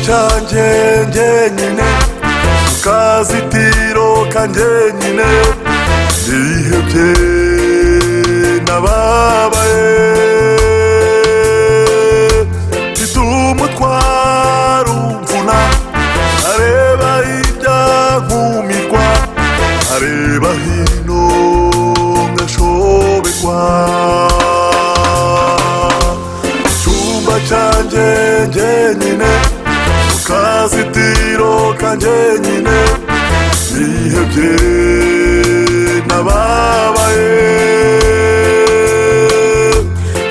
Cyanjye njyenyine, mu kazitiro kanjyenyine, nihebye, nababaye, mfite umutwaro umvuna, areba hirya nkumirwa, areba hino ngashoberwa. Icyumba cyanjye njyenyine, mu kazitiro kanjyenyine, nihebye, nababaye,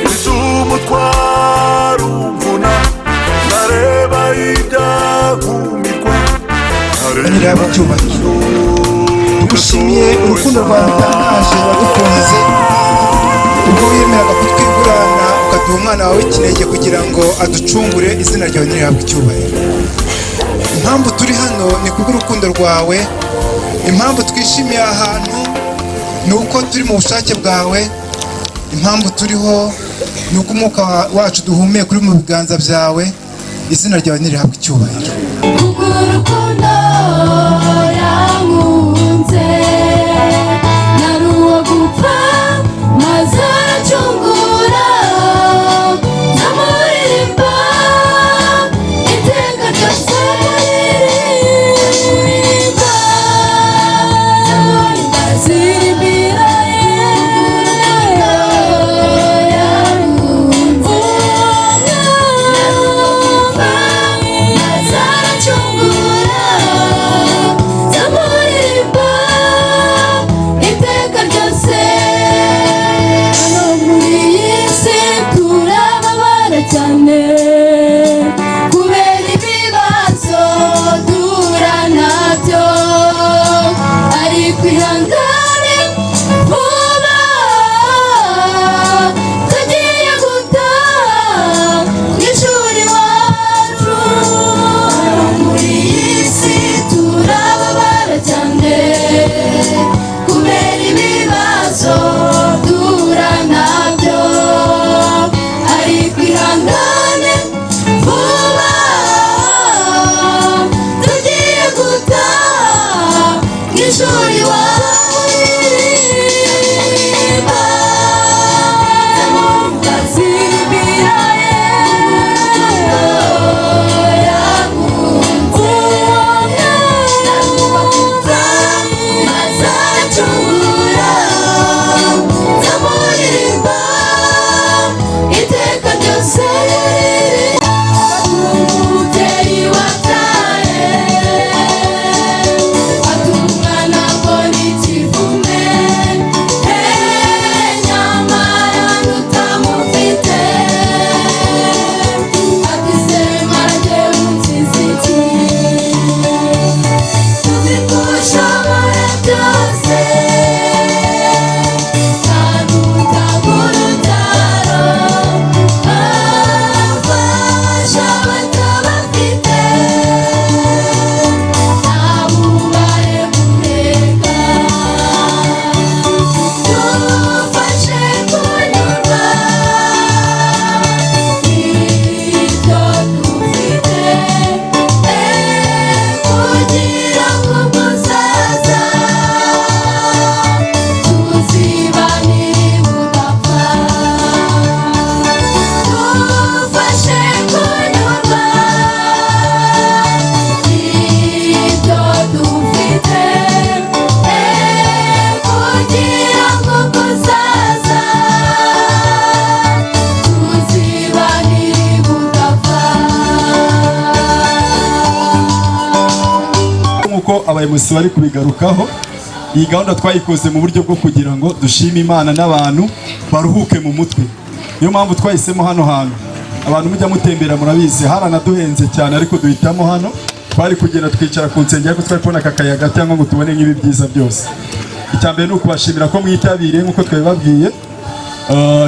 mfite umutwaro umvuna, ndareba hirya nkumirwa. Nirahabwa icyubahiro. Tugushimiye urukundo rwawe rutangaje wadukunze ubwo wiyemeraga kutwigurana, ukaduha umwana wawe w'ikinege kugira ngo aducungure. Izina ryawe nirihabwe icyubahiro. Impamvu turi hano ni kubw'urukundo rwawe. Impamvu twishimiye aha hantu ni uko turi mu bushake bwawe. Impamvu turiho ni uko umwuka wacu duhumeka uri mu biganza byawe. Izina ryawe nirihabwe icyubahiro. Kubw'urukundo yankunze, nari uwo gupfa maze aracungura. Nzamuririmba iteka ryose, nzamuririmba, nzaririmbira yankunze, nari uwo gupfa maze aracungura. Nzamuririmba iteka ryose. Hano muri iyi si turababara cyane kubera ibibazo duhura nabyo, ariko ihangane, vuba tugiye gutaha mu ishuri iwacu. Hano muri iyi si turababara cyane kubera ibibazo duhura nabyo, ariko ihangane, vuba tugiye gutaha mu ishuri iwacu. Nzaririmbira yankunze, maze aracungura. Nzamuririmba iteka ryose. Umubyeyi wabyaye atumwana ngo ni ikivume, nyamara utamufite ati: "Se marage unkiza iki?" Tuzi ko ushobora byose kandi utanga urubyaro, afasha abatabafite, ntabubare kureka. Dufashe kunyurwa n'ibyo dufite, kugira ngo umusaza tuzibanire budapfa. Dufashe kunyurwa n'ibyo dufite, kugira ngo umusaza tuzibanire budapfa. Nk'uko abayobozi bari kubigarukaho, iyi gahunda twayikoze mu buryo bwo kugira ngo dushime Imana n'abantu baruhuke mu mutwe. Niyo mpamvu twahisemo hano hantu. Abantu mujya mutembera murabizi, haranaduhenze cyane, ariko duhitamo hano. Twari kugenda twicara ku nsengero, ariko twari kubona aka kayaga cyangwa ngo tubone nk'ibi byiza byose. Icya mbere ni ukubashimira ko mwitabiriye nk'uko twabibabwiye.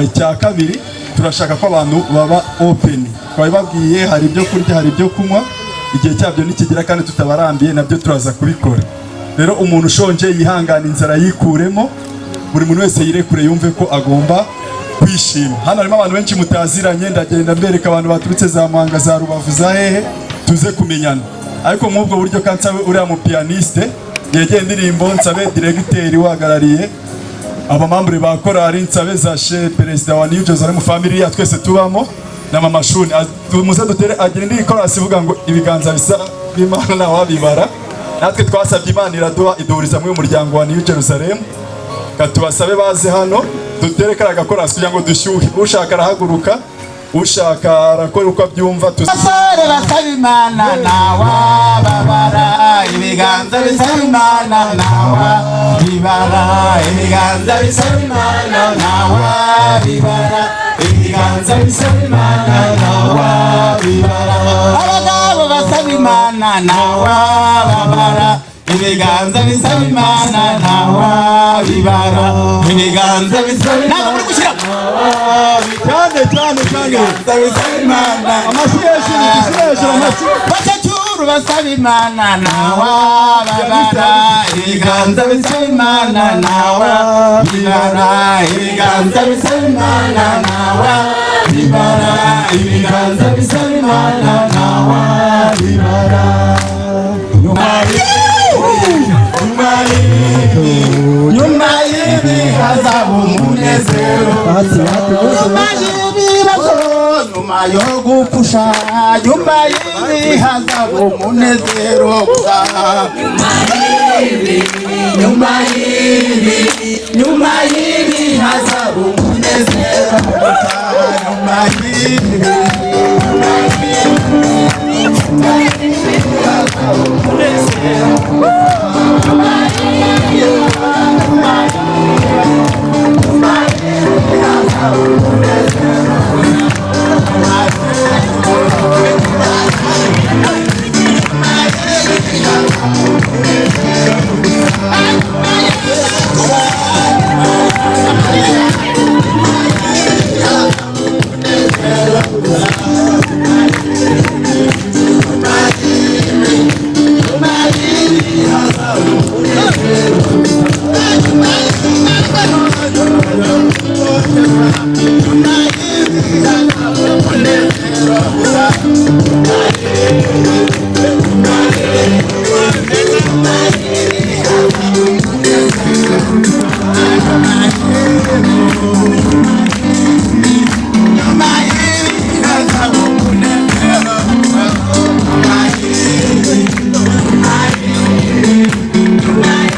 Icya kabiri, turashaka ko abantu baba open. Twabibabwiye, hari ibyo kurya, hari ibyo kunywa, igihe cyabyo nikigera kandi tutabarambiye nabyo turaza kubikora. Rero umuntu ushonje yihangana, inzara yikuremo, buri muntu wese yirekure, yumve ko agomba kwishima. Hano harimo abantu benshi mutaziranye, ndagenda mbereka abantu baturutse za Muhanga, za Rubavu, za hehe. Tuze kumenyana, ariko muri ubwo buryo kandi nsabe uriya mu pianiste yegeye indirimbo, nsabe diregiteri uhagarariye aba membres ba korali, nsabe Zashe, perezida wa New Jerusalem Family ya twese tubamo, na mama Shuni. Muze dutere, agira indi korasi ivuga ngo ibiganza bisa b'Imana ntawabibara. Natwe twasabye Imana iraduha, iduhuriza muri uyu muryango wa New Jerusalem. Katubasabe baze hano dutere kariya gakorasi kugira ngo dushyuhe. Ushaka arahaguruka, ushaka arakora uko abyumva. Abasore basaba Imana ntawababara, ibiganza bisaba Imana ntawabibara, ibiganza bisaba Imana ntawabibara, ibiganza bisaba Imana ntawabibara. Abagabo basaba Imana ntawababara, ibiganza bisaba Imana ntawabibara, ibiganza bisaba Imana. Ntabwo muri gushyira Cyane cyane cyane. Ibiganza bisaba Imana. Amashyi hejuru, dushyire hejuru amashyi. Bakecuru basaba Imana ntawababara, ibiganza bisaba Imana ntawabibara, ibiganza bisaba Imana ntawabibara, ibiganza bisaba Imana ntawabibara. Nyuma y'ibi hazaba umunezero, nyuma y'ibibazo, nyuma yo gupfusha, nyuma y'ibi hazaba umunezero gusa. Nyuma y'ibi, nyuma y'ibi hazaba umunezero gusa. Nyuma y'ibi, nyuma y'ibi hazaba umunezero. Nyuma y'ibi, nyuma y'ibi hazaba umunezero. Nyuma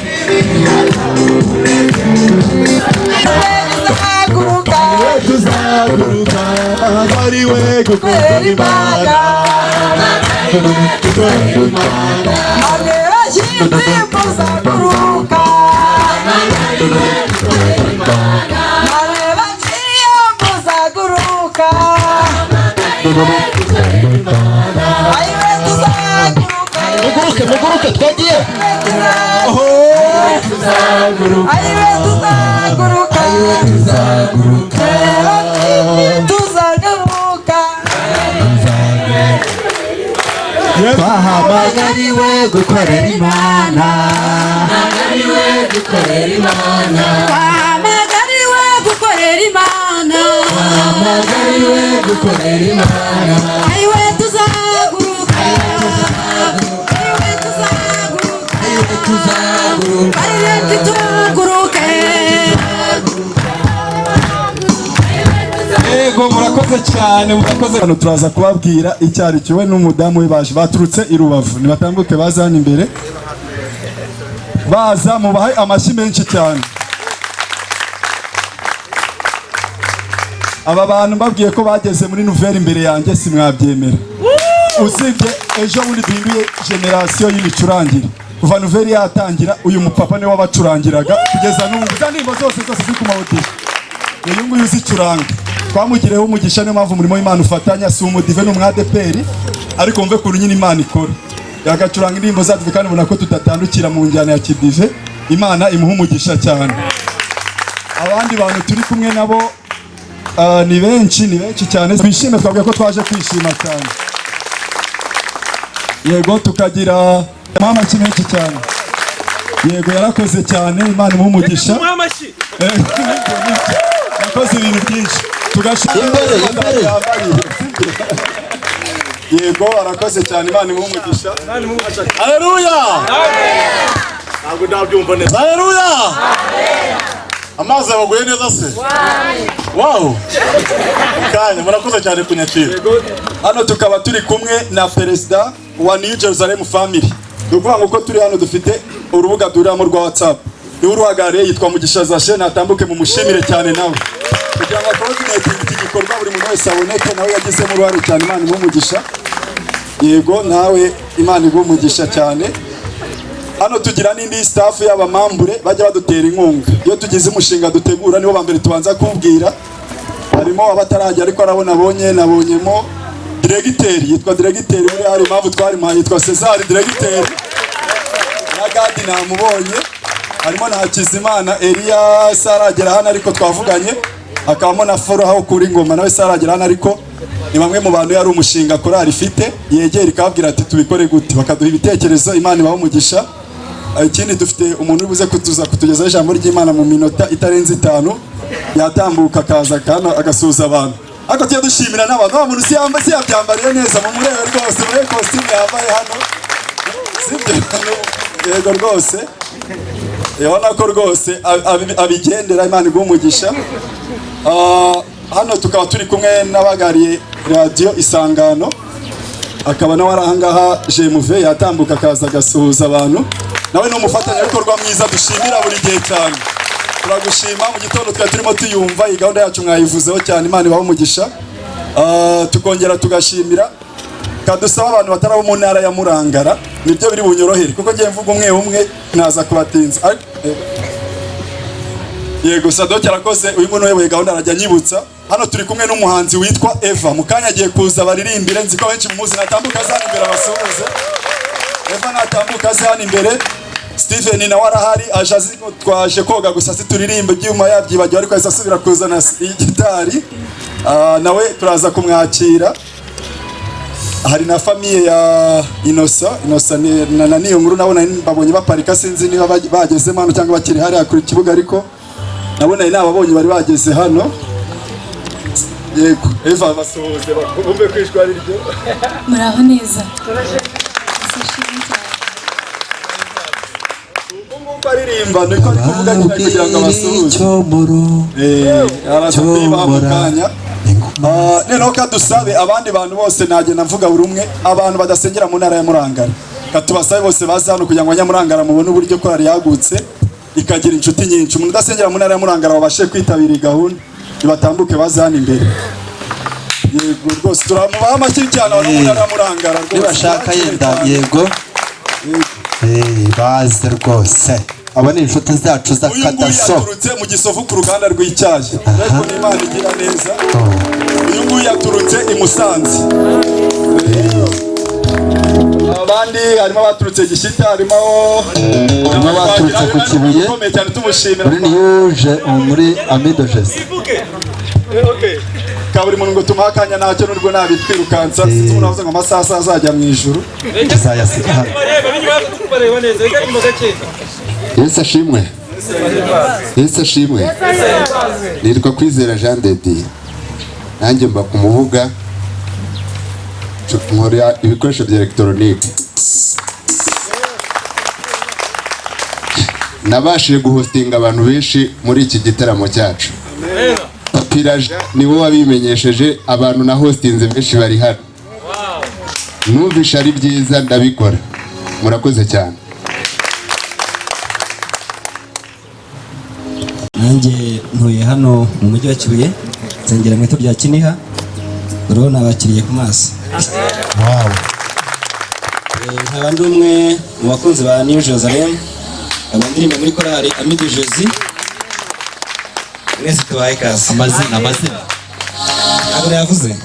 y'ibi hazaba umunezero. Tuzaguruka bariwe gukunda Imana. Muguruke, muguruke, twagiye. Ayiwe, tuzaguruka, tuzaguruka. Twahamagariwe gukorera Imana. Twahamagariwe gukorera Imana. Twahamagariwe gukorera Imana. Ayiwe, tuzaguruka, ayiwe, tuzaguruka. Ayiwe, tuzaguruka. Ayiwe, tuzaguruke. Yego, murakoze cyane, murakoze. Hano turaza kubabwira icyo ari cyo. We n'umudamu we baje baturutse i Rubavu, nibatambuke baza hano imbere, baza mubahe amashyi menshi cyane. Aba bantu mbabwiye ko bageze muri nouvelle imbere yanjye simwabyemera. Usibye ejo bundi duhinduye génération y'imicurangire, kuva nouvelle yatangira uyu mupapa niwe wabacurangiraga kugeza n'ubu. Za ndirimbo zose zose ziri ku ma audio, uyu nguyu uzicuranga twamugireho umugisha. Niyo mpamvu umurimo w'Imana ufatanya. Si umudive, ni umwadeperi, ariko wumve ukuntu nyine Imana ikora, yagacuranga indirimbo zacu kandi ubona ko tudatandukira mu njyana ya kidive. Imana imuha umugisha cyane. Abandi bantu turi kumwe nabo ni benshi, ni benshi cyane. Twishime, twavuga ko twaje kwishima cyane. Yego, tukagira mama menshi cyane. Yego, yarakoze cyane, Imana imuha umugisha. Yakoze ibintu byinshi, tugashima. Imbere, imbere. Yego, arakoze cyane, Imana imuhe umugisha. Haleluya! Ntabwo ndabyumva neza. Haleluya! Amazi yabaguye neza se? Wow! Kanya murakoze cyane kunyakira. Hano tukaba turi kumwe na perezida wa New Jerusalem Family. Ni ukuvuga ngo uko turi hano dufite urubuga duhuriramo rwa WhatsApp, niwe uruhagarariye, yitwa Mugisha Zashe. Natambuke mumushimire cyane nawe kugira ngo coordinating iki gikorwa, buri muntu wese aboneke. Nawe yagizemo uruhare cyane, Imana imuhe umugisha. Yego, nawe Imana iguhe umugisha cyane. Hano tugira n'indi staff y'abamambure bajya badutera inkunga. Iyo tugize umushinga dutegura, nibo ba mbere tubanza kuwubwira. Harimo abatarajya, ariko arabona abonye, nabonyemo diregiteri, yitwa diregiteri muri hari impamvu twarimuhaye, yitwa Cesar diregiteri, na Gadi namubonye. Harimo na Hakizimana Eliya, saragera hano ariko twavuganye. Hakabamo na Foro aho kuri ngoma, nawe saragera hano, ariko ni bamwe mu bantu yari umushinga korali ifite yegera ikababwira ati tubikore gute, bakaduha ibitekerezo. Imana ibaha umugisha. Ikindi, dufite umuntu uri buze kutuza kutugezaho ijambo ry'Imana mu minota itarenze 5. Yatambuka akaza hano agasuhuza abantu, ariko tujye dushimira n'abantu. Wa muntu si yambaye, si yabyambariye neza, mumurebe rwose muri kositimu yambaye hano, sibyo? Yego rwose, urabona ko rwose abigendera. Imana iguha umugisha. Hano tukaba turi kumwe n'abagariye Radiyo Isangano, akaba nawe ari ahangaha. Jemuve yatambuka akaza agasuhuza abantu. Nawe ni umufatanyabikorwa mwiza dushimira buri gihe cyane. Turagushima. Mu gitondo twari turimo tuyumva iyi gahunda yacu, mwayivuzeho cyane, Imana ibahe umugisha. Tukongera tugashimira, kadusaba abantu batari abo mu ntara ya Murangara, nibyo biri bunyorohere kuko ngiye mvuga umwe umwe naza kubatinza. Yego, Sadoki arakoze. Uyu nguyu uyoboye gahunda arajya anyibutsa. Hano turi kumwe n'umuhanzi witwa Eva, mu kanya agiye kuza baririmbire. Nzi ko benshi mumuzi. Natambuka aza hano imbere abasuhuze. Eva natambuka aze hano imbere. Steven nawe arahari, aje azi ko twaje koga gusa situririmba, ibyuma yabyibagiwe, ariko ahise asubira kuzana gitari. Nawe turaza kumwakira. Hari na famille ya Inosa, Inosa na niyo nkuru nabo nari babonye baparika, sinzi niba bagezemo hano cyangwa bakiri hariya ku kibuga, ariko nabo nari nababonye bari bageze hano. Yego, Eva, basuhuze bumve ko ijwi ari ryo. Muraho neza. Ishimwe cyane. Nguko aririmba niko ari kuvuga nyine kugira ngo abasuhuze. Cyomoro. Araza kuyibaha mu kanya. Noneho kadusabe abandi bantu bose, nagenda mvuga buri umwe, abantu badasengera mu ntara ya Murangara, katubasabe bose baze hano kugira ngo abanyamurangara mubone uburyo korali yagutse ikagira inshuti nyinshi. Umuntu udasengera mu ntara ya Murangara wabashe kwitabira iyi gahunda, nibatambuke baze hano imbere. Yego rwose, turamubaha amashyi cyane abantu bo mu ntara ya Murangara rwose. Nibashaka yenda. Cyane. Yego. Baze rwose, abo ni inshuti zacu Uyu nguyu z'akadaso. yaturutse mu Gisovu ku ruganda rw'icyayi, ariko n'Imana igira neza. Uyu nguyu yaturutse i Musanze. Abandi harimo abaturutse Gishyita, harimo Harimo abaturutse ku Kibuye. Ukomeye cyane tumushimira. Muri niyuje muri amidojes. Ka buri muntu ngo tumuhe akanya, ntacyo nubwo nabitwirukansa. Sinzi umuntu wavuze ngo amasaha azajya mu ijuru. Tuzayasiga hano. Yesu ashimwe, Yesu ashimwe. Nitwa Kwizera Jean de Dieu, nanjye mba ku Mubuga, nkora ibikoresho bya elegitoronike. Nabashije guhostinga abantu benshi muri iki gitaramo cyacu. Papiraje nibo wabimenyesheje abantu, na hostinze benshi bari hano. Numvishe ari byiza ndabikora. Murakoze cyane. Nanjye ntuye hano mu mujyi wa Kibuye, nsengera mu itorero rya Kiniha. Urabona abakiriye ku maso. Nkaba ndi umwe mu bakunzi ba New Jerusalem, nkaba ndirimba muri korali Amidi Josi. Mwese tubahe ikaze. Amazina, amazina. Ntabwo yavuze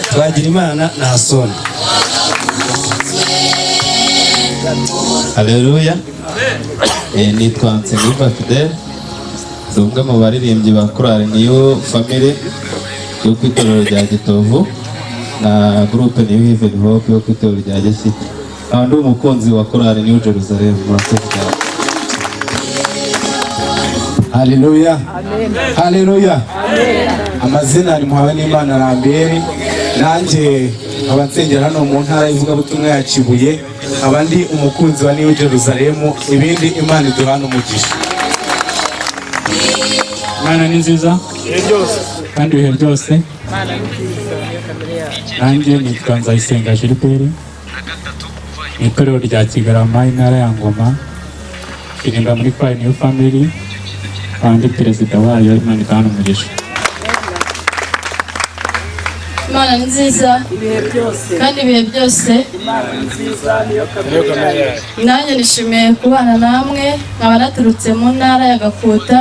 twagira Imana na Hasoni. Haleluya. Nitwa Nsengiyumva Fidel, ndi umwe mu baririmbyi ba korali New Family yo ku itorero rya Gitovu na groupe New Heaven Hope yo ku itorero rya Gishyita. Nkaba ndi umukunzi wa korali New Jerusalem. Murakoze cyane. Haleluya. Haleluya. Amazina ni Muhawenimana Lambert. Nanjye Nkaba nsengera hano mu ntara y'ivugabutumwa ya Kibuye, nkaba ndi umukunzi wa New Jerusalem. Ibindi Imana iduhana umugisha. Imana ni nziza kandi ibihe byose. Nanjye nitwa Nzayisenga Gilbert, mu itorero rya Kigarama, intara ya Ngoma, ndirimba muri choir New Family, nkaba ndi perezida wayo. Imana iduhane umugisha. Imana ni nziza kandi ibihe byose. Nanjye nishimiye kubana namwe, nkaba naturutse mu ntara ya Gakuta,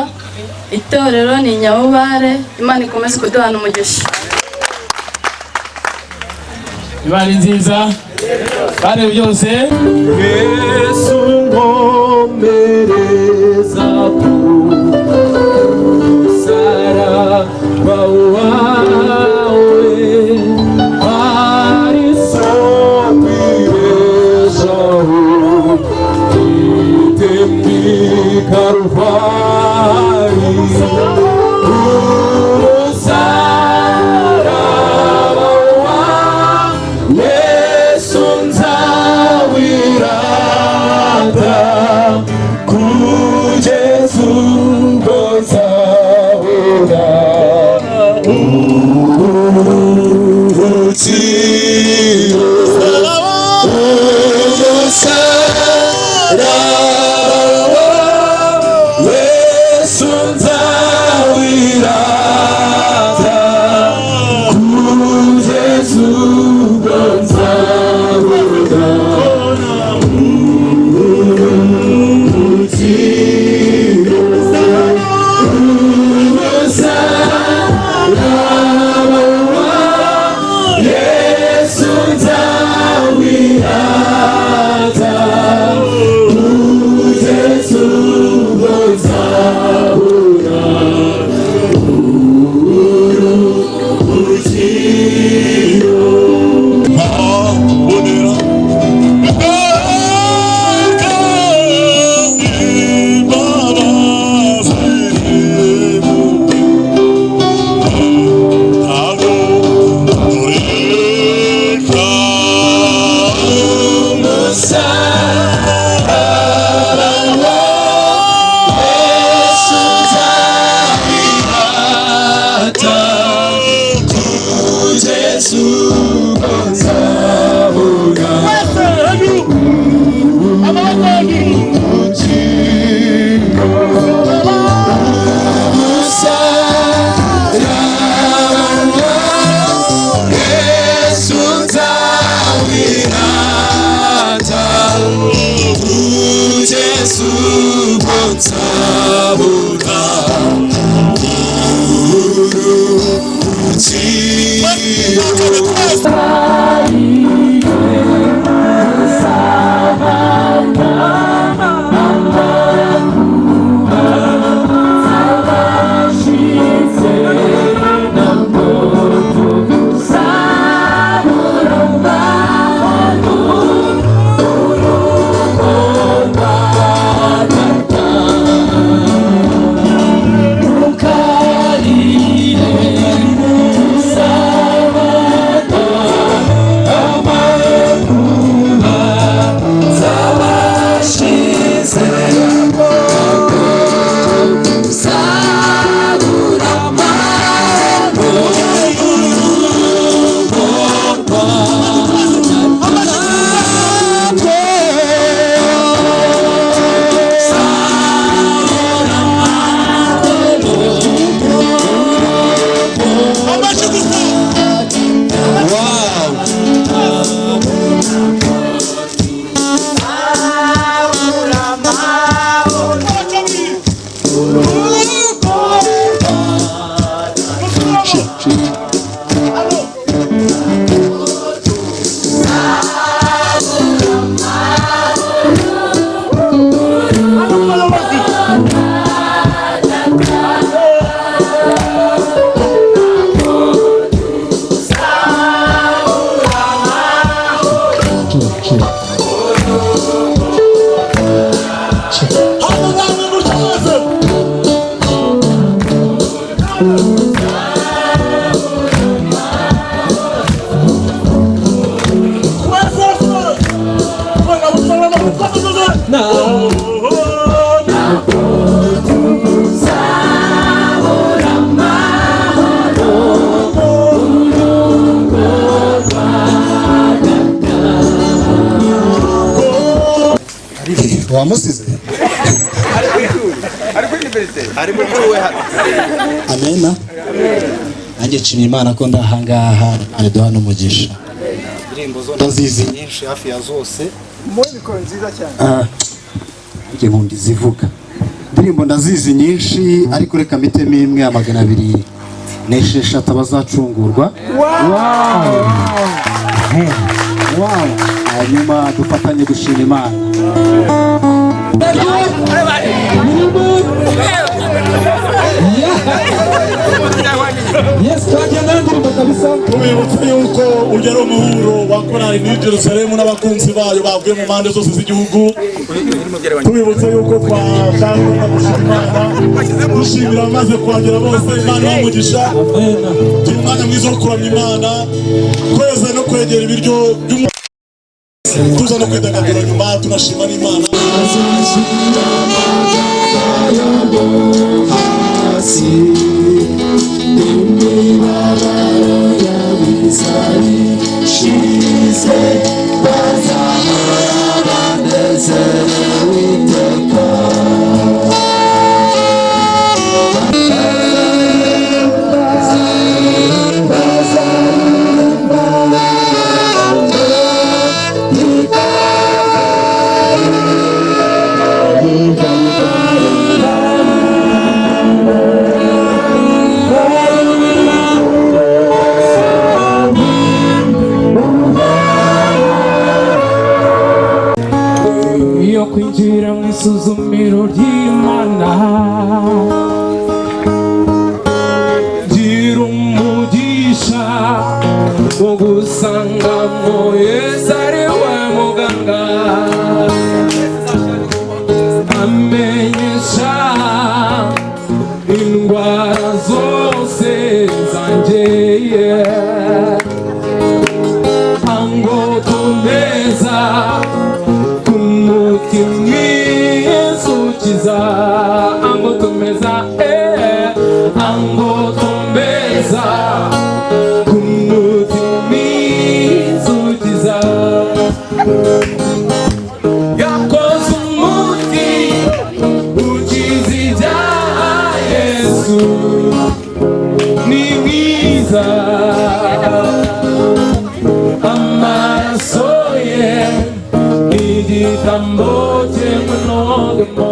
itorero ni Nyabubare. Imana ikomeze kuduhana umugisha. Imana ni nziza kandi byose. Yesu, nkomereza ku musaraba wawe, ari soko ibeshaho itemba i Karuvali. Umusaraba wa Yesu nzawirata kugeza ubwo nzabona uburuhukiro. Umusaraba wa Yesu nzawirata kugeza ubwo nzabona uburuhukiro. Umusaraba wa Yesu nzawirata kugeza ubwo nzabona uburuhukiro. Wamusize. Ari kuri université, ari muri we hano. Amena. Nanjye nshimira Imana ko ndahangaha, Imana iduha n'umugisha. Ndazizi nyinshi, hafi ya zose. Muri mikoro nziza cyane. Ah, nanjye nkunda izivuga. Indirimbo ndazizi nyinshi, ariko reka mpitemo imwe ya 206 abazacungurwa. Wow. Hanyuma dufatanye gushima Imana. Yes, twagenda n'indirimbo kabisa. Tubibutse yuko ujya ari umuhuro wa korali New Jerusalem n'abakunzi bayo bavuye mu mpande zose z'igihugu. Tubibutse yuko twashaka gushima Imana, gushimira abamaze kuhagera bose. Imana ibahe umugisha. Turi umwanya mwiza wo kuramya Imana, kweza no kwegera ibiryo by'umu, tuza no kwidagadura nyuma tunashima n'Imana. Hasi imibabaro y'abizabishize, bazahora banezerewe iteka. Iyo kwinjira mu isuzumiro ry'Imana, gira umugisha wo gusangamo Yesu ari we muganga, amenyesha indwara zose zanjye, angotomeza kumuti mwiza ukiza, angotomeza, angotomeza kumuti mwiza ukiza, yakoze umuti ukiza ibyaha. Yesu ni mwiza, amaraso ye igitambo cy'umunogo.